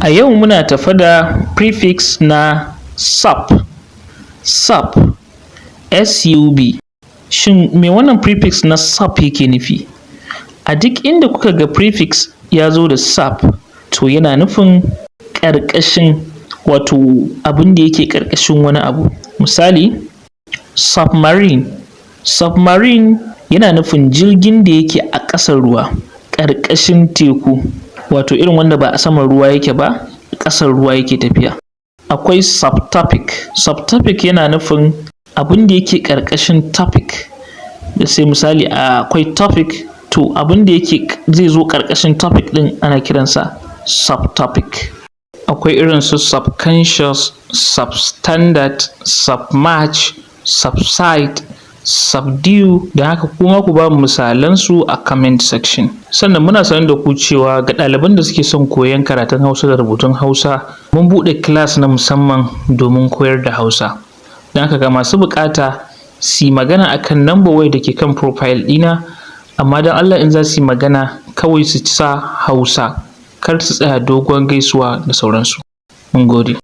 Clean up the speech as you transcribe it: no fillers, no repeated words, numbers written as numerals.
A yau muna tafe da prefix na sub, sub, S-U-B. Shin me wannan prefix na sub yake nufi? A duk inda kuka ga prefix ya zo da sub, to yana nufin ƙarƙashin, wato abin da yake ƙarƙashin wani abu. Misali, submarine. Submarine yana nufin jirgin da yake a ƙasan ruwa, ƙarƙashin teku, wato irin wanda ba a saman ruwa yake ba, ƙasan ruwa yake tafiya. Akwai subtopic. Subtopic yana nufin abin da yake ƙarƙashin topic. Sai misali akwai topic, to abin da yake zai zo ƙarƙashin topic ɗin ana kiransa subtopic. Akwai irin su subconscious, substandard, submerge, subside, subdue. Don haka kuma ku ba mu misalansu a comment section. Sannan muna sanar da ku cewa ga ɗaliban da suke son koyon karatun Hausa da rubutun Hausa, mun buɗe class na musamman domin koyar da Hausa. Don haka ga masu buƙata su yi magana akan number wayar da ke kan profile ɗina, amma don Allah in za su yi magana kawai su sa Hausa, kar su tsaya dogon gaisuwa da sauransu. Mun gode.